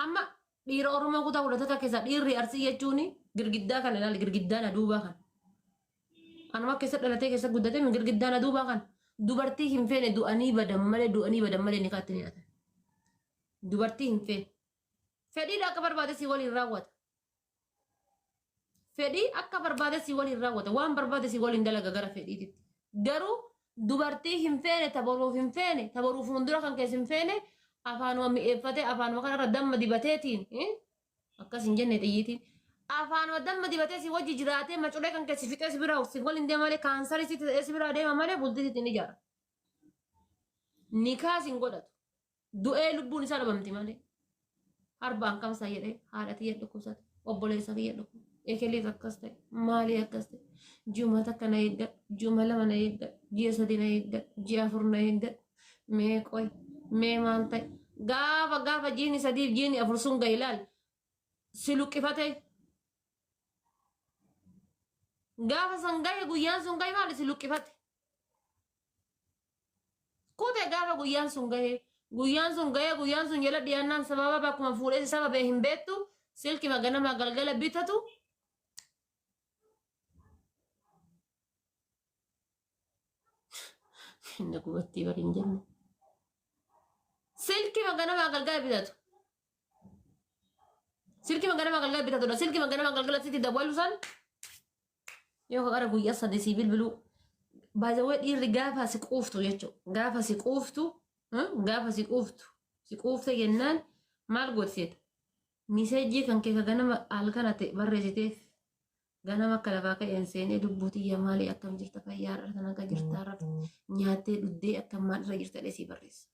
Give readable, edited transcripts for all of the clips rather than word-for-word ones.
Amma dhiira Oromoo kutaa 11 keessaa dhiirri Arsii jechuun girgiddaa kana ilaali girgiddaa na duubaa kana. Anuma keessa dhalatee keessa guddatee girgiddaa na duubaa kana. Dubartii hin feene du'anii badan malee du'anii badan malee ni kaatti ni hidhatan. Dubartii hin feene. Fedhiidha akka barbaade si waliin raawwata. Fedhii akka barbaade si waliin raawwata. Waan barbaade si waliin dalaga gara fedhiititti. Garuu dubartii hin feene taboruuf hin feene taboruuf fuuldura kan keessa hin feene afaanuma mi'eeffatee afaanuma kanarra damma dibateetiin akkas hin jenne xiyyiitiin afaanuma damma dibatee si wajji jiraatee maculee kan keessa fixee si biraa si waliin deema malee kaansarii si ta'ee si biraa deema malee bultii sitti hin ijaara. Nikaas hin godhatu. Du'ee lubbuun isaa dhabamti malee. Harbaan kamsaa jedhee haadha tiyya dhukkubsate obboleessa kiyya dhukkubsate ekeliif akkas ta'e maalii akkas ta'e ji'uma takka na eeggadhu ji'uma lama na eeggadhu ji'a sadi na eeggadhu ji'a afur na eeggadhu mee qoy mee maal ta'e gaafa gaafa jiini sadiif jiini afur sun gahe ilaal si luqqifate gaafa san gahe guyyaan sun gahe maali si luqqifate Kute gaafa guyyaan sun gahee. Guyyaan sun gahee guyyaan sun jala dhiyaannaan sababa bakkuma fuudhee si sababee hin beektu silkima ganamaa galgala bitatu Inni gubattii bari hin jenne. Silkima ganamaa galgala bitatu. Silkima ganamaa galgala bitatudha. Silkima ganamaa galgala sitti dawwalu san Yoo ka qara guyyaa sadi sii bilbiluu. By the way dhiirri gaafa si quuftu jechuudha. Gaafa si quuftu gaafa si quuftu si quufte jennaan maal gooti seeta? Miseejjii kan kee ka ganama halkan ati barreessiteef ganama akka lafaa ka'een seenee lubbuu tiyya maalii akkam jirta fayyaa irra tan akka jirtaa rafte nyaattee dhuddee akkam maal irra jirta jedhee sii barreessa.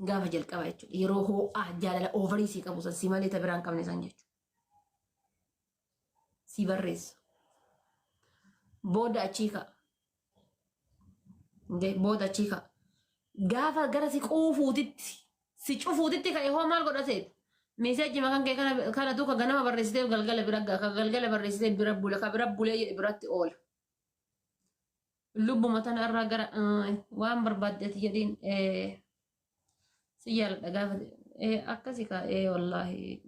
Gaafa jalqaba jechuudha. Yeroo hoo'aa jaalala oovarii sii qabu san si malee ta biraa hin qabne san jechuudha. Sii barreessa. Booda achii ka'a. Booda achii ka'a. Gaafa gara si quufuutitti si cufuutitti ka'e hoo maal godha seeta? Meeseejii makan kee kana kanatu ka ganama barreessiteef galgala bira ga'a ka galgala barreessiteef bira bula ka bira bulee jedhe biratti oola. Lubbuma tana irraa gara waan barbaaddeeti jedhiin si jaaladha gaafa akkasi kaa ee wallaahi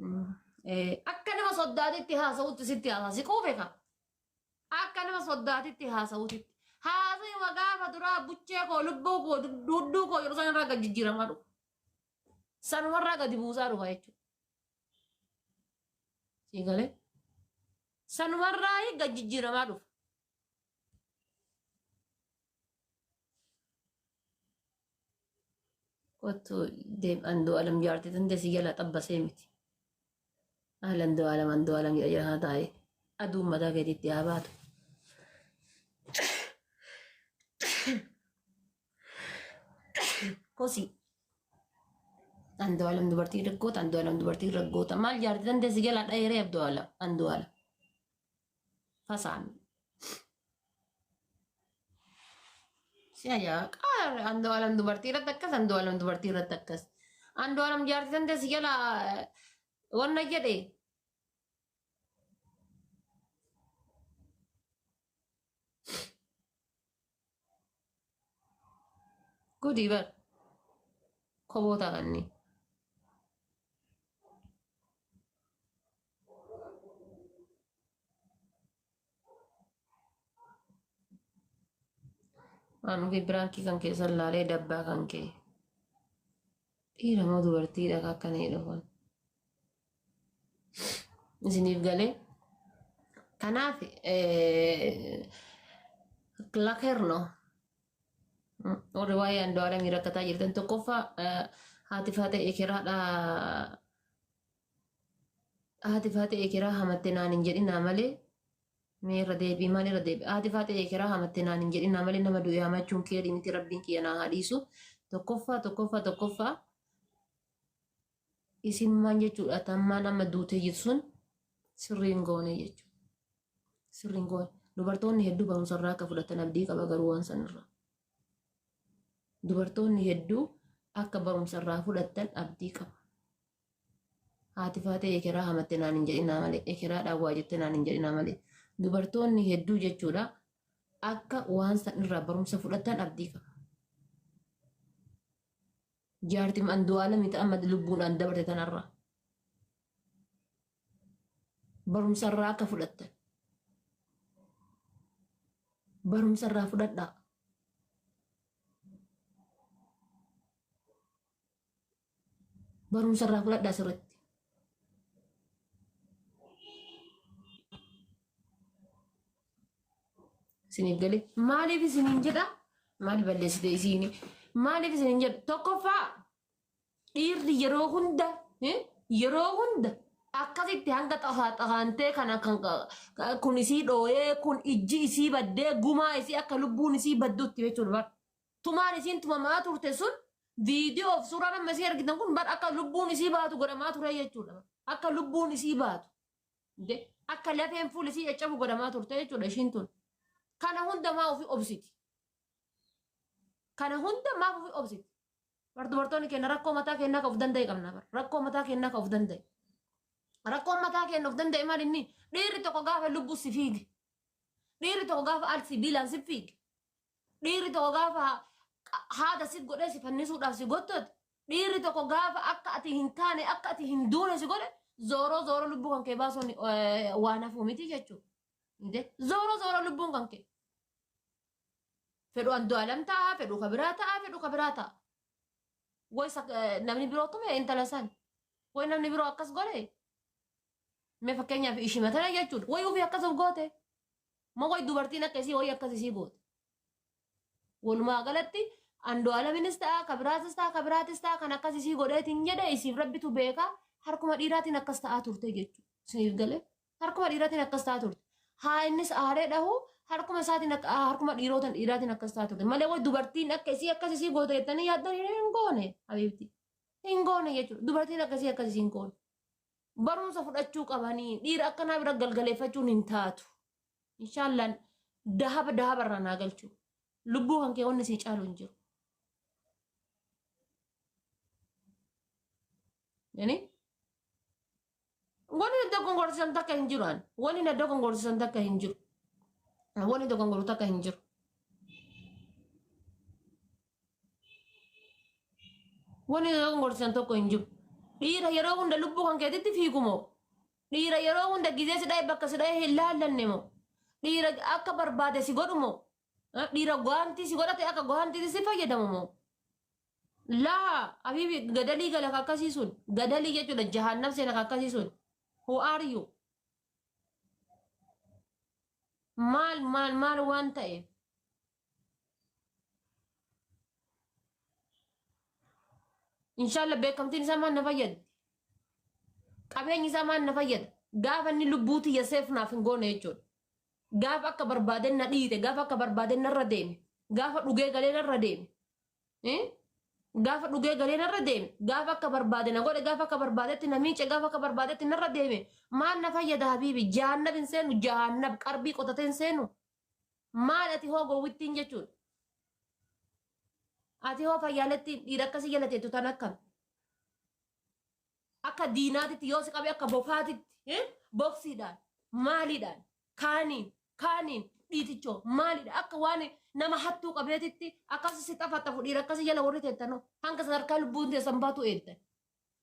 akka nama soddaatitti haasa'utti sitti haasa'a si quufe kaa akka nama soddaatitti haasa'utti haasa'uma gaafa duraa buchee koo lubbuu koo dudduu koo yeroo san irraa gad jijjiiramaa dhufa sanumarraa gadi buusaa dhufa jechuudha. Sii galee sanumarraa gad jijjiiramaa dhufa. Kottu deem Andu'aalam jaartii tante si jalaa xabbasee miti. Ahla Andu'aalam Andu'aalam jedha jira kana taa'ee aduun mataa keetiitti haa baatu. Kosii. Andu'aalam dubartii raggoota Andu'aalam dubartii raggoota maal jaartii tante si jalaa dhaheeree Abdu'aalam Andu'aalam. Fasaami. Si ajaa'iba. Qaar Andu'aalam dubartii irratti akkas Andu'aalam dubartii irratti akkas. Andu'aalam jaartii tante si jala wanna jedhe. Gudii bar. Koboo ta'anii. Waan ofii biraankii kan keessan laalee dabbaa kan kee. Dhiira moo dubartiidha kan akkana jedhu kun. Isiniif galee. Kanaaf lakerno warri waa'ee Andu'aalamii rakkataa jirtan tokkoffaa haati faatee ekeraadha Haati faaxee ekeraa hamatte naan hin jedhinaa malee mee irra deebii maal irra deebi haati faaxee ekeraa hamatte naan hin jedhinaa malee nama du'e hamachuun keerii miti rabbiin kiyya naa haa dhiisu tokkoffaa tokkoffaa tokkoffaa isin maan jechuudha tammaan amma duutee jirtu sun sirrii hin goone jechuudha sirrii hin goone dubartoonni hedduu barumsa irraa akka fudhatan abdii qaba garuu waan sanirraa dubartoonni hedduu akka barumsa irraa fudhatan abdii qaba. Haati faatee ekeraa hamatte naan hin jedhinaa malee ekeraadhaan waa jette naan hin jedhinaa malee dubartoonni hedduu jechuudha akka waan san irraa barumsa fudhatan abdii qaba. Jaartiin Andu'aalamii ta'an amma lubbuudhaan dabarte tanarraa. Barumsarraa akka fudhattan. Barumsarraa fudhadhaa. Barumsarraa fudhadhaa sirriitti. Isiniif galee maaliif isiniin jedha? Maal balleessite isiini? Maaliif isiniin jedha? Tokkoffaa, dhiirri yeroo hunda, yeroo hunda akkasitti hanga xahaa xahaantee kana kan kun isii dhooyee, kun ijji isii baddee, gumaa isii akka lubbuun isii baddutti jechuudha bar. Tumaan isiin tumamaa turte sun, viidiyoo fi suuraan amma isii argitan kun bar akka lubbuun isii baatu godhamaa ture jechuudha. Akka lubbuun isii baatu. Akka lafeen fuul isii caccabu godhamaa turte jechuudha ishiin tun. Kana hunda maa ofii obsiti? Kana hunda maaf ofii obsiti? Bar dubartoonni keenya rakkoo mataa keenyaa ka of danda'e qabna bar. Rakkoo mataa keenyaa ka of danda'e. Rakkoon mataa keenya of danda'e maal inni? Dhiirri tokko gaafa lubbuu si fiige. Dhiirri tokko gaafa al sibiilaan si fiige. Dhiirri tokko gaafa haada si godhee si fannisuudhaaf si gottote. Dhiirri tokko gaafa akka ati hin taane, akka ati hin duune si godhe, zooroo zooroo lubbuu kan kee baasuun waan hafuu miti jechuudha. Zooroo zooroo lubbuun kan kee. Fedhu Andu'aalam ta'a, fedhu ka biraa ta'a, fedhu ka biraa ta'a. Way namni biroo tume intala san. Way namni biroo akkas godhe. Mee fakkeenyaaf ishima tana jechuudha. Way ofii akkas of goote. Moo way dubartiin akka isii way akkas isii goote. Walumaa galatti Andu'aalaminis ta'a, ka biraatis ta'a, ka biraatis ta'a, kan akkas isii godheetiin jedhe isiif rabbitu beeka, harkuma dhiiraatiin akkas ta'aa turte jechuudha. Isiniif galee? Harkuma dhiiraatiin akkas ta'aa turte. Haa innis aaree dhahu, harkuma isaatiin harkuma dhiirootan dhiiraatiin akkas ta'aa turte. Malee way dubartiin akka isii akkas isii goote jettanii yaaddan hin goone, habiibti. Hin goone jechuudha. Dubartiin akkasii akkas isii hin goone. Barumsa fudhachuu qabanii dhiira akkanaa bira galgaleeffachuun hin taatu. Inshaallaan dahaba dahaba irraa naa galchuu. Lubbuu kan kee wanni sii caalu hin jiru. Yani wanni na dogongorsiisan takka hin jiru ani. Wanni na dogongorsiisan takka hin jiru. Wanni dogongoru takka hin jiru. Wanni na dogongorsiisan tokko hin jiru. Dhiira yeroo hunda lubbuu kan keetitti fiigu moo? Dhiira yeroo hunda gizee si dha'e bakka si dha'e hin laallanne moo? Dhiira akka barbaade si godhu moo? Dhiira go'aantii si godhate akka go'aantiitti si fayyadamu moo? Laa habiibi, gadalii gala ka akkasii sun, gadalii jechuudha, jahannam seena ka akkasii sun. Who are you? Maal maal maal waan ta'eef? Inshallah beekamtiin isaa maal na fayyaddi? Qabeenyi isaa maal na fayyada? Gaafa inni lubbuu tiyya seef naaf hin goone jechuudha. Gaafa akka barbaaden na dhiite, gaafa akka barbaaden narra deeme, gaafa dhugee galee narra deeme. Gaafa dhugee galee narra deeme, gaafa akka barbaade na godhe, gaafa akka barbaadetti na miice, gaafa akka barbaadetti narra deeme. Maal na fayyada, habiibi? Jahannab hin seenu, jahannab qarbii qotatee hin seenu. Maal ati hoo gowwittiin jechuudha? Ati hoo fayyaalettiin dhiira akkasii jala teettu tan akkam? Akka diinaatitti yoo si qabe, akka bofaatitti boksiidhaan, maaliidhaan, kaaniin kaaniin dhiitichoo maalidha, akka waan nama hattuu qabeetitti akkas si xafaxafu, dhiira akkasii jala warri teettanoo hanga sadarkaa lubbuun teessan baatu eegdan.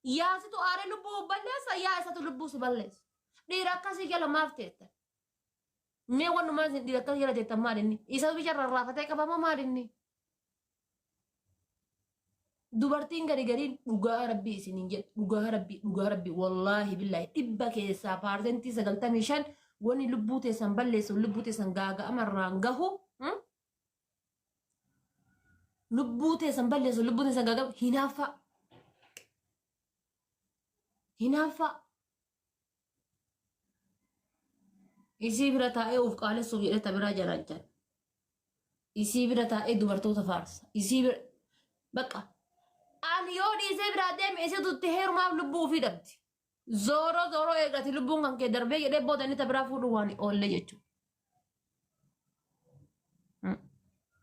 Yaa situ aaree lubbuu balleessa, yaa isatu lubbuu si balleessa. Dhiira akkasii jala maaf teettan? Mee wannumaan isin dhiira akkasii jala teettan maal inni? Isa bicha rarraafatee qabamoo maal inni? Dubartiin gari gariin, dhugaa rabbii isiniin jedhu, dhugaa rabbii, dhugaa rabbii, wallaahi billaahi, 95% wanni lubbuu teessan balleessu, lubbuu teessan gaaga'amarraan gahu, lubbuu teessan balleessu, lubbuu teessan gaaga'amu, hinaaffaa, hinaaffaa. Isii bira taa'ee of qaalessuuf jedhee ta biraa jaraajjan. Isii bira taa'ee dubartoota faarsa. Isii bira bakka ani yoo dhiisee biraa deeme isitu itti heerumaaf lubbuu ofii dhabdi. Zooroo zooroo eegati lubbuun kan kee darbee jedhee booda inni ta biraa fuudhuu waan oollee jechuudha.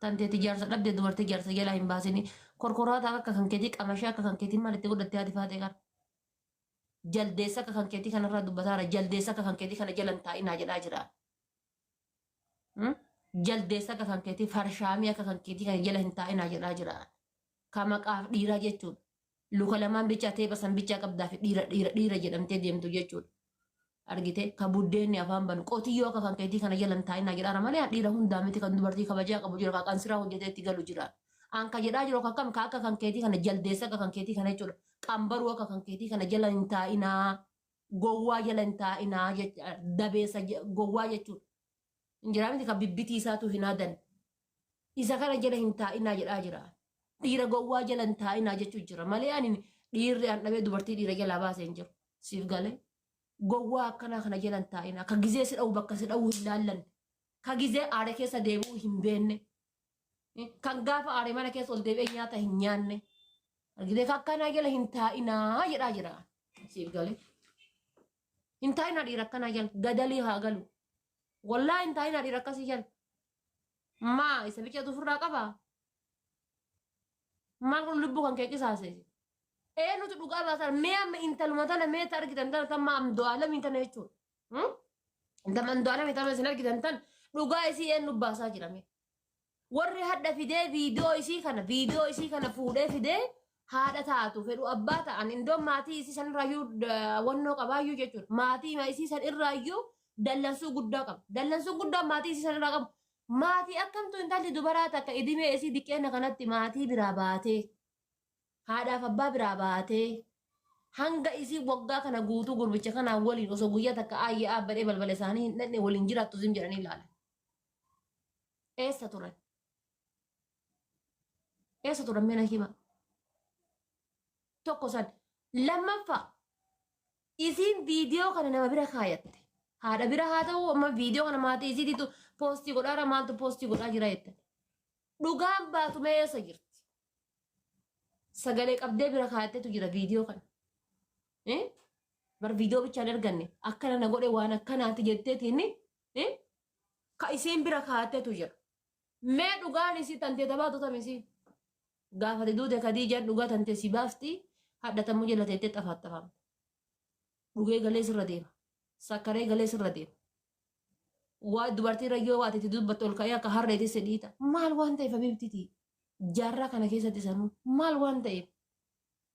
Tanteeti jaarsa dhabdee dubartii jaarsa jalaa hin baasini. Korkoraataa akka kan keetii, qamashee akka kan keetii maal itti godhattee haati faatee qara? Jaldeessa akka kan keetii kanarraa dubbataara. Jaldeessa akka kan keetii kana jalan taa'inaa jedhaa jira. Jaldeessa akka kan keetii, farshaamii akka kan keetii kana jala hin taa'inaa jedhaa jira. Ka maqaaf dhiiraa jechuudha. Luka lamaan bichaa teepha san bichaa qabdaa fi dhiira dhiira dhiira jedhamtee deemtu jechuudha. Argitee ka buddeenni afaan banu qotiyyoo akka kan keetii kana jalan taa'inaa jedhaara malee dhiira hundaa miti kan dubartii kabajaa qabu jira, kan qansiraa hojjetee itti galu jira. An ka jedhaa jiru akkam ka akka kan keetii kana jaldeessa akka kan keetii kana jechuudha. Qambaruu akka kan keetii kana jala hin taa'inaa. Gowwaa jala hin taa'inaa jecha dabeessa gowwaa jechuudha. Hin jiraa miti kan bibbitii isaatu hin haadan. Isa kana jala hin taa'inaa jedhaa jira. Dhiira gowwaa jala hin taa'inaa jechuu jira malee ani dhiirri an dhabee dubartii dhiira jalaa baasee hin jiru. Siif galee. Gowwaa akkanaa kana jala hin taa'inaa. Ka gizee si dha'u bakka si dha'u hin laallanne. Ka gizee aare keessa deebi'uu hin beenne. Kan gaafa aare mana keessa ol deebi'ee nyaata hin nyaanne. Argitee ka akkanaa jala hin taa'inaa jedhaa jira. Siif galee. Hin taa'inaa dhiira akkanaa jala. Gadalii haa galu. Wallaahi hin taa'inaa dhiira akkasii jala. Maa isa biqiltu ofirraa qabaa? Maal kun lubbuu kan kee qisaase? Eenyutu dhugaa baasaa? Mee amma intaluma tana mee ta argitan tana tamma amdu'aalamii tana jechuudha. Intama amdu'aalamii tana isin argitan tan dhugaa isii eenyu baasaa jira mee? Warri hadha fidee viidiyoo isii kana fuudhee fidee haadha taatu fedhu abbaa ta'an indoon maatii isii san irraayyuu wannoo qabaayyuu jechuudha. Maatii isii san irraayyuu dallansuu guddaa qaba. Dallansuu guddaa maatii isii san irraa qabu. Maatii akkamtu intalli dubaraa takka idimee isii diqqeena kanatti maatii biraa baatee, haadhaaf abbaa biraa baatee, hanga isii waggaa kana guutuu gurbicha kanaan waliin osoo guyyaa takka aayya aabbadhee balbala isaanii hin dhaqne waliin jiraattu zim jedhanii ilaalan. Eessa turan? Eessa turan mee na hima? Tokko san. Lammaffaa, isiin viidiyoo kana nama bira kaayatte. Haadha bira haa ta'u, amma viidiyoo kana maatii isiitiitu post godhaara, maaltu post godhaa jira jette. Dhugaan baatu mee eessa jirti? Sagalee qabdee bira kaayatteetu jira viidiyoo kana. Bar viidiyoo bichaan erganne akkana na godhe waan akkanaati jetteetiin ka isiin bira kaayatteetu jira. Mee dhugaan isii tantee tabaatu tam isii? Gaafate duute Kadiijaan dhugaa tantee si baafti, hadhatamuu jala teettee xafaaxafaamte. Dhugee galee sirra deema. Sakkaree galee sirra deema. Waa dubartii irra yoo waati itti dubbattu ol ka'ee akka harreetti si dhiita. Maal waan ta'eef habiibtiti? Jaarraa kana keessatti sanuu maal waan ta'eef?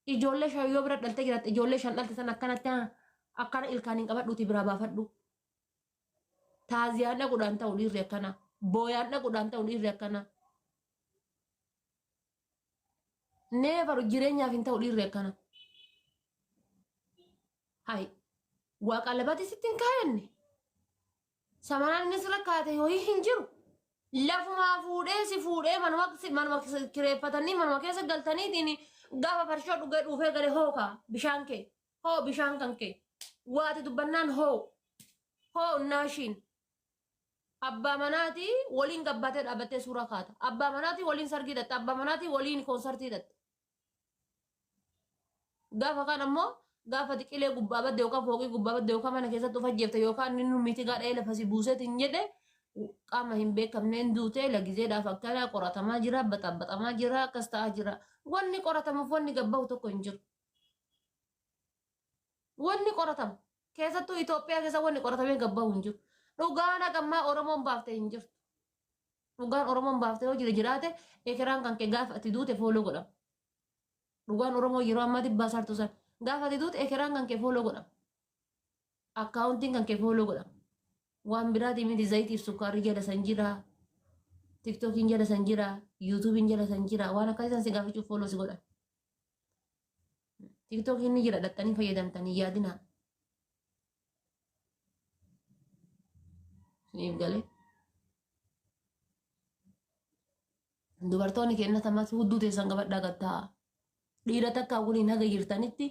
Ijoollee shan yoo bira dhaltee jiraatte, ijoollee shan dhalte san akkanatti akkana ilkaan hin qabadhuuti biraa baafadhu. Taaziyaan dhaquudhaan ta'u dhiirri akkana. Booyaan dhaquudhaan ta'u dhiirri akkana. Neefaru jireenyaaf hin ta'u dhiirri akkana. Hai, waaqa labati sitti hin kaayanne. Samanaan inni sirra kaate ho'i hin jiru. Lafumaa fuudhee si fuudhee manuma kireeffatanii manuma keessa galtaniitiin gaafa farshoo dhugee dhuufee galee hookaa bishaan kee, hoo bishaan kan kee, waati dubbannaan hoo hoo naashiin. Abbaa manaati waliin gabbaatee dhaabbattee suuraa kaata. Abbaa manaati waliin sargii dhatta. Abbaa manaati waliin koonsartii dhatta. Gaafa kan ammoo gaafa xiqilee gubbaa badde yookaan fooqii gubbaa badde yookaan mana keessatti of ajjeefte yookaan inni miti gaadhee lafa si buuseetiin jedhe qaama hin beekamneen duutee lagizeedhaaf akkana qoratamaa jira, baxaxamaa jira, akkas ta'aa jira. Wanni qoratamuuf wanni gabbahu tokko hin jiru. Wanni qoratamu keessattuu Itoophiyaa keessa wanni qoratamee gabbahu hin jiru. Dhugaan hagammaa Oromoon baaftee hin jirtu. Dhugaan Oromoon baaftee yoo jira jiraate ekeraan kan kee gaafa ati duute follow godhama. Dhugaan Oromoo yeroo ammaa dhibbaa saartu san gaafa ati duute ekeraan kan kee follow godhama. Akkaawuntiin kan kee follow godhama. Waan biraatii miti, zayitiif sukkaarri jala san jira. TikTokiin jala san jira. YouTubeiin jala san jira. Waan akkasii san si gaafachuuf follow si godhan. TikTokiin ni jira, dhattanii fayyadamtanii yaadinaa. Isiniif galee. Dubartoonni kennatamas hudduu teessan qabadhaa gattaa. Dhiira takka waliin haga jirtanitti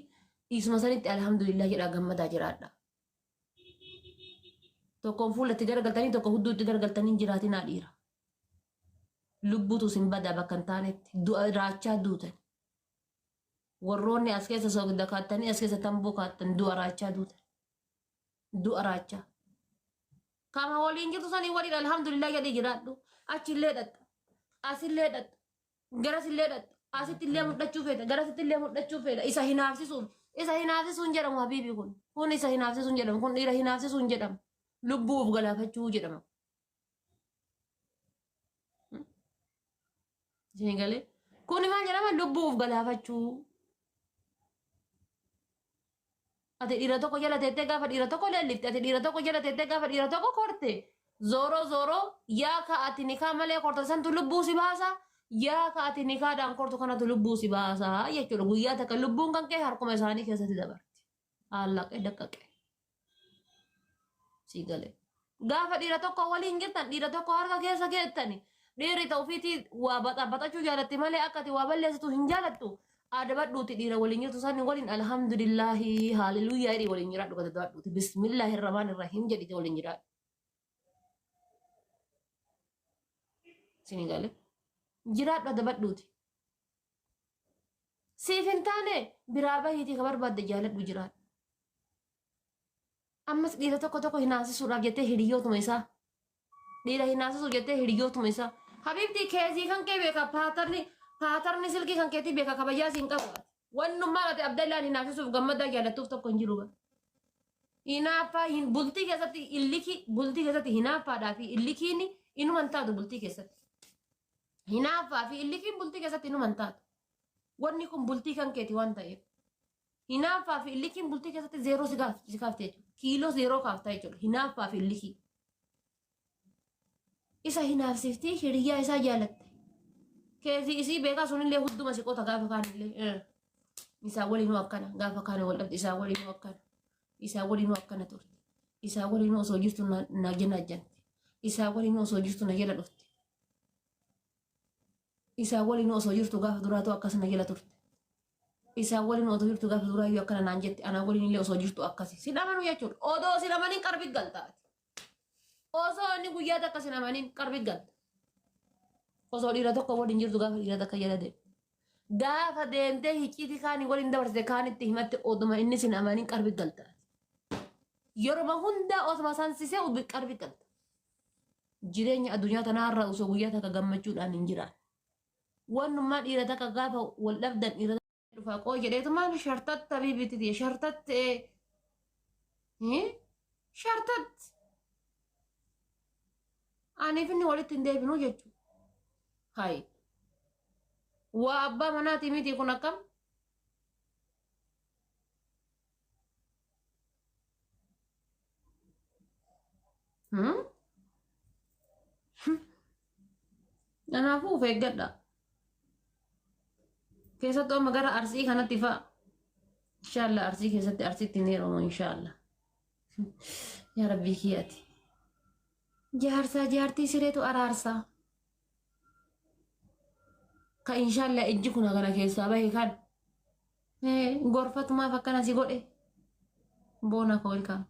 dhiisuma sanitti alhamdulillah jedhaa gammadaa jiraadha. Tokkoon fuulatti garagaltanii tokko hudduutti garagaltanii jiraatinaa dhiira. Lubbuutu isin badaa bakka hin taanetti du'a raachaa duutan. Warroonni as keessa soogidda kaattanii as keessa tamboo kaattan du'a raachaa duutan. Du'a raachaa. Kama waliin jirtu sanii waliin alhamdulillah jedhee jiraadhu. Achillee dhatta. Asillee dhatta. Garasillee dhatta. Asitti illee mul'achuu feeta. Garasitti illee mul'achuu feeta. Isa hinaafsisuun. Isa hinaafsisuun jedhamu habiibi kun. Kun isa hinaafsisuun jedhamu. Kun dhiira hinaafsisuun jedhamu. Lubbuu of galaafachuu jedhama. Isin galee? Kun maal jedhama? Lubbuu of galaafachuu. Ati dhiira tokko jala teettee gaafa dhiira tokko leellifte, ati dhiira tokko jala teettee gaafa dhiira tokko korte, zooroo zooroo yaa ka ati nikaa malee korte santu lubbuu si baasa, yaa ka ati nikaadhaan kortu kanatu lubbuu si baasa jechuudha. Guyyaa takka lubbuun kan kee harkuma isaanii keessatti dabarti. Haallaqee daqqaqee. Sii galee. Gaafa dhiira tokko waliin jirtan, dhiira tokko harka keessa keettani, dhiirri ta'u ofiitii waa baxaxachuu jaalatti malee akka ati waa balleessitu hin jaalattu. Adabadhuuti dhiira waliin jirtu sani waliin alhamdulillaahi haaleluyyaa jedhii waliin jiraadhu, gadadadhuuti bismillaahi rahmaan irrahiim jedhite waliin jiraadhu. Sini galee. Jiraadhu, adabadhuuti. Siif hin taane biraa bahiitii ka barbaadde jaaladhu, jiraadhu. Ammas dhiira tokko tokko hinaasisuudhaaf jettee hiriyootuma isaa. Dhiira hinaasisuuf jettee hiriyootuma isaa. Habiibtii, keezii kan kee beeka, pattern silkii kan keetii beeka, kabajaa siin qabu. Wannummaan ati Abdallaan hinaasisuuf gammadaa jaallattuuf tokko hin jiru. Hinaaffaa hin bultii keessatti, illikii bultii keessatti, hinaaffaadhaa fi illikiin inuma hin taatu bultii keessatti. Hinaaffaa fi illikiin bultii keessatti inuma hin taatu. Wanni kun bultii kan keeti waan ta'eef. Hinaaffaa fi illikiin bultii keessatti zeeroo si kaafte jechuudha. Kiiloo zeeroo kaafta jechuudha. Hinaaffaa fi illikii. Isa hinaafsiftii hiriyyaa isaa jaalatte. Keezii isii beekaa, sunillee hudduma si qota gaafa kaanillee. Isaa waliinuu akkana, gaafa kaane wal dhabde, isaa waliinuu akkana. Isaa waliinuu akkana turte. Isaa waliinuu osoo jirtu na janaajjanti. Isaa waliinuu osoo jirtu na jala dhufte. Isaa waliinuu osoo jirtu gaafa duraatu akkas na jala turte. Isaa waliin osoo jirtu gaafa duraayyuu akkana naan jette, anaa waliin illee osoo jirtu akkasi. Si dhamanu jechuudha. Odoo si dhamaniin qarbi galta. Osoo inni guyyaa takka si dhamaniin qarbi galta. Osoo dhiira tokko waliin jirtu gaafa dhiira takka jala deemte. Gaafa deemtee hicciitii kaanii waliin dabarsite kaanitti himatte, oduma inni sin amaniin qarbi galta. Yeruma hundaa osuma sansisee qarbi galta. Jireenya addunyaa tanaarraa osoo guyyaa takka gammachuudhaan hin jiraanne. Wannummaa dhiira takka gaafa wal dhabdan dhiira dhufaa qoo jedheetumaan shartatta biibiti shartatte shartat aniif inni walitti hin deebinuu jechuudha. Hayi. Waa abbaa manaatii miti kun akkam? Hmm? Kanaafuu of eeggadha. Keessattuu amma gara Arsii kanatti fa'a. Inshaallah Arsii keessatti, Arsiitti hin heerumu inshaallah. Yaa Rabbii kiyyaati. Jaarsaa jaartii sireetu araarsaa. Ka inshaallah ijji kun kana keessaa bahe kan. Gorfatumaaf akkana si godhe. Boona koo, welcome.